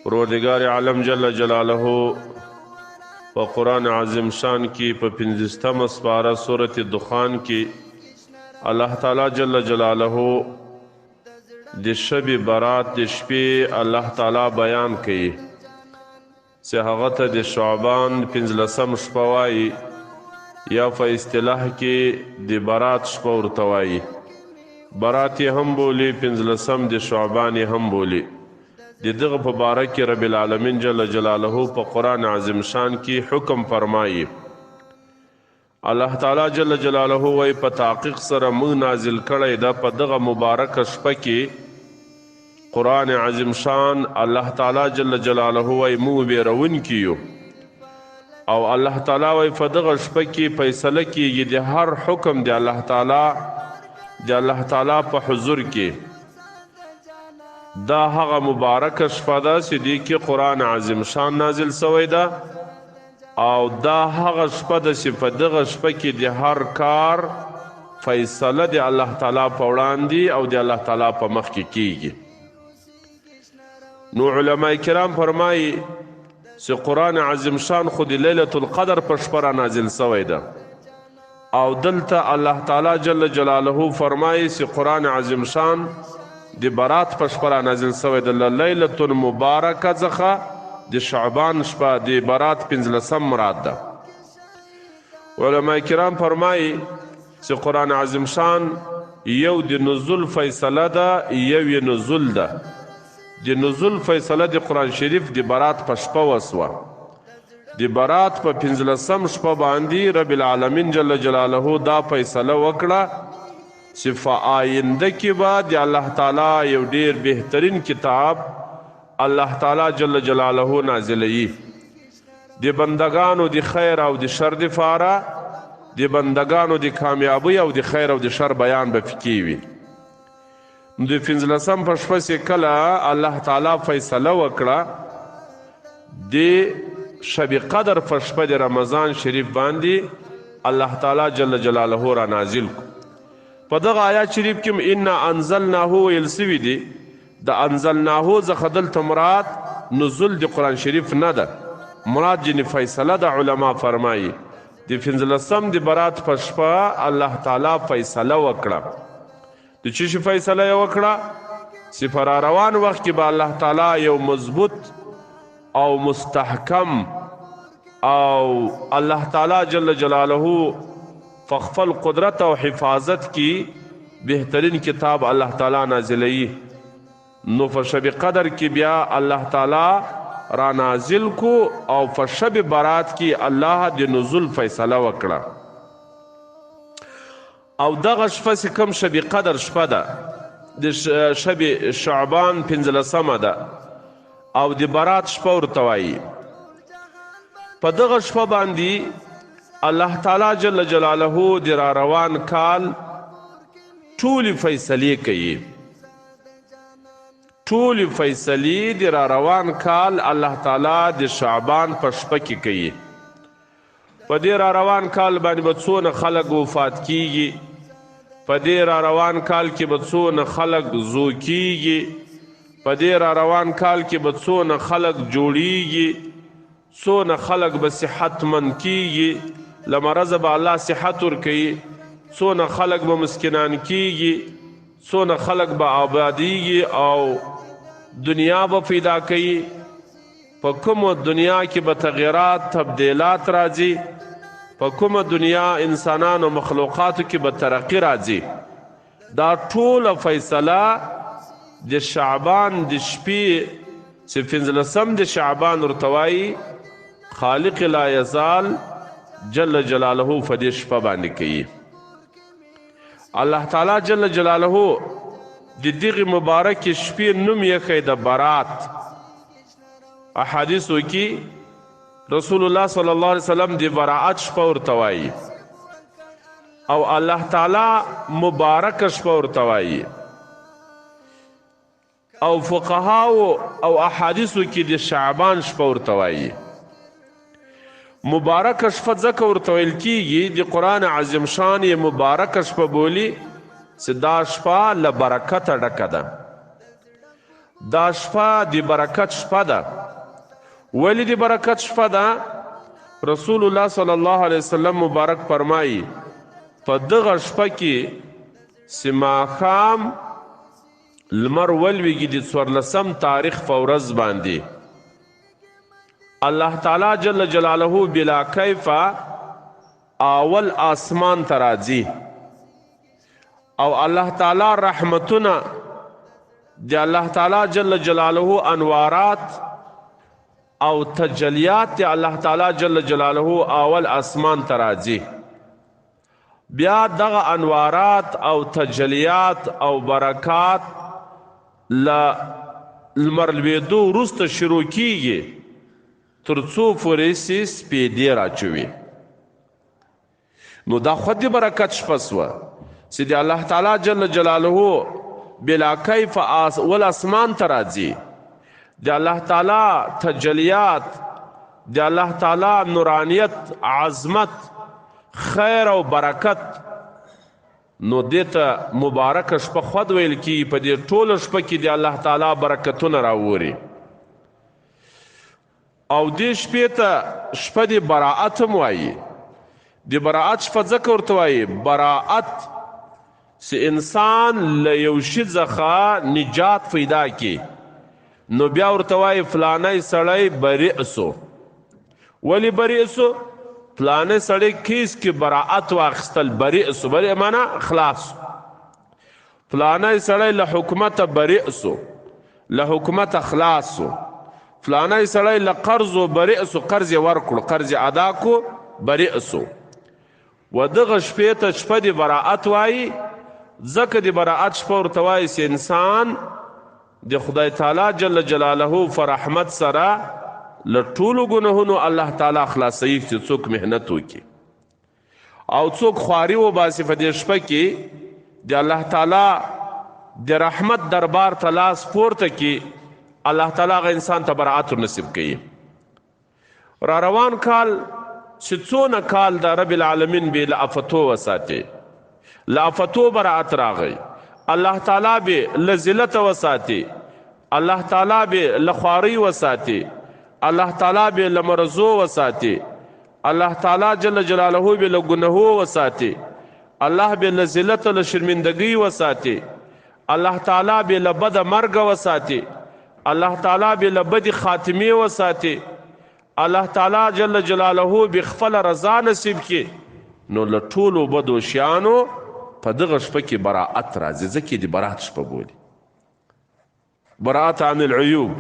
پروردګار عالم جل جلاله په قرآن عظیم شان کې په 25مه سپاره سورت دخان کې الله تعالی جل جلاله د شب برات د شپې الله تعالی بیان کوي چې هغه ته د شعبان 15 شپه وایي یا په اصطلاح کې د برات شپه ورته وایي. برات یې هم بولي، 15 د شعبان یې هم بولي. د دغه په باره کې رب العالمین جل جلاله په قرآن عظیم شان کې حکم فرمایي. الله تعالی جل جلاله وایي په تحقیق سره موږ نازل کړی ده په دغه مبارکه شپه کې قرآن عظیم شان. الله تعالی جل جلاله وایي موږ ویرونکي یو، او الله تعالی وایي په دغه شپه کې فیصله کیږي د هر حکم د الله تعالی د الله تعالی په حضور کې. دا هغه مبارکه شپه ده چې دې کې قرآن عظیم شان نازل سوی ده، او دا هغه شپه ده چې په دغه شپه کې د هر کار فیصله د الله تعالی په وړاندې او د الله تعالی په مخ کې کیږي. نو علماء کرام فرمایي چې قرآن عظیم شان خو د لیلة القدر په شپه را نازل سوی ده، او دلته الله تعالی جل جلاله فرمایي چې قرآن عظیم شان د برات په شپه را نازل سوی ده. له لیلة المبارکه څخه د شعبان شپه د برات 15 مراد ده. علماء کرام فرمایي چې قرآن عظیم شان یو د نزول فیصله ده، یو یې نزول ده. د نزول فیصله د قرآن شریف د برات په شپه وسوه. د برات په 15 شپه باندې رب العالمین جل جلاله دا فیصله وکړه چې په آینده کې به د الله تعالی یو ډیر بهترین کتاب الله تعالی جل جلاله نازلوي، د بندگانو د خیر او د شر دپاره، د بندگانو د کامیابۍ او د خیر او د شر بیان به پکې وي. نو د 15 په شپه چې کله الله تعالی فیصله وکړه د شب قدر په شپه د رمضان شریف باندې الله تعالی جل جلاله را نازل کو. په دغه آیات شریف کې انا انزلناه ویل سوي دي. د انزلناه څخه دلته مراد نزول د قرآن شریف نه ده، مراد جنې فیصله ده. علما فرمایي د 15 د برات په شپه الله تعالی فیصله وکړه. د څه شي فیصله یې وکړه؟ چې په را روان وخت کې به الله تعالی یو مضبوط او مستحکم او الله تعالی جل جلاله په خپل قدرت او حفاظت کې بهترین کتاب الله تعالی نازلوي. نو په شب قدر کې بیا الله تعالی را نازل کو، او په شب برات کې الله د نزول فیصله وکړه. او دغه شپه چې کوم شب قدر شپه ده، د شب شعبان 15 ده، او د برات شپه ورته وایي. په دغه شپه باندې الله تعالی جل جلاله د را روان کال ټولې فیصلې کوي. ټولې فیصلې د را روان کال الله تعالی د شعبان په شپه کې کوي. په دې را روان کال باندې به څونه خلک وفات کیږي، په دې را روان کال کې به څونه خلک زو کیږي، په دې را روان کال کې به څونه خلک جوړیږي، څونه خلک به صحتمند کیږي، له مرضه به الله صحت ورکوي، څونه خلک به مسکنان کیږي، څونه خلک به آبادیږي او دنیا به پیدا کوي، په کومه دنیا کې به تغیرات تبدیلات راځي، په کومه دنیا انسانانو مخلوقاتو کې به ترقي راځي. دا ټوله فیصله د شعبان د شپې چې 15 د شعبان ورته وایي خالق لا یزال جل جلاله په دې شپه باندې کوي. الله تعالی جل جلاله د دغې مبارکې شپې نوم یې ښی د برات. احادیثو کې رسول الله صلی الله علیه وسلم د براعت شپه ورته وایي، او الله تعالی مبارکه شپه ورته وایي، او فقهاو او احادیثو کې د شعبان شپه ورته وایي. مبارکه شپه ځکه ورته ویل کیږي د قرآن عظیم شان یې مبارکه شپه بولي چې دا شپه له برکته ډکه ده. دا شپه د برکت شپه ده. ولې د برکت شپه ده؟ رسول الله صلی الله علیه وسلم مبارک فرمایي په دغه شپه کې چې ماښام لمر ولویږي د 14 تاریخ په ورځ باندې الله تعالی جل جلاله بلا کیفه اول آسمان ته راځي او الله تعالی رحمتونه د الله تعالی جل جلاله انوارات او تجلیات د الله تعالی جل جلاله اول آسمان ته راځي. بیا دغه انوارات او تجلیات او برکات له لمر لوېدو وروسته شروع کیږي تر څو پورې چې سپېدې راچوي. نو دا خو د برکت شپه سوه چې د الله تعالی جل جلاله بلا کیف ول اسمان ته راځي، د الله تعالی تجلیات، د الله تعالی نورانیت، عظمت، خیر او برکت. نو دې ته مبارکه شپه خود ویل کیږي. په دې ټوله شپه کې د الله تعالی برکتونه راوري. او دې شپې ته شپه د براءت هم وایي. د براءت شپه ځکه ورته وایي براءت چې انسان له یو شي څخه نجات پیدا کړي، نو بیا ورته وایي فلانی سړی بریء سو. ولې بریء سو؟ فلانی سړی کیس کې براءت واخیستل، بریء سو. بریء معنا خلاص. فلانی سړی له حکومته بریء سو، له حکومته خلاص سو. فلانی سړی له قرضو بریء سو، قرض یې ورکړو، قرض یې ادا کړو، بریء سو. و دغه شپې ته شپه د براءت وایي، ځکه د براءت شپه ورته وایي چې انسان د خدای تعالی جل جلاله په رحمت سره له ټولو ګناهونو الله تعالی خلاصوي چې څوک محنت وکړي او څوک خواري وباسي. په دې شپه کې د الله تعالی د رحمت دربار ته لاس پورته کړي، الله تعالی هغه انسان ته براءت ورنصیب کوي. را روان کال چې څونه کال د رب العالمین به له افتو وساتي، له افتو براءت راغی، الله تعالی به له ذلته وساتي، الله تعالی به له خوارۍ وساتي، الله تعالی به له مرضو وساتي، الله تعالی جل جلاله به له ګناهو وساتي، الله به له ذلته له شرمندګۍ وساتي، الله تعالی به له بده مرګه وساتي، الله تعالی به له بدې خاتمې وساتي، الله تعالی جل جلاله به خپله رضا نصیب کړي. نو له ټولو بدو شیانو په دغه شپه کې براءت راځي، ځکه د براءت شپه بولي، براءت عن العیوب.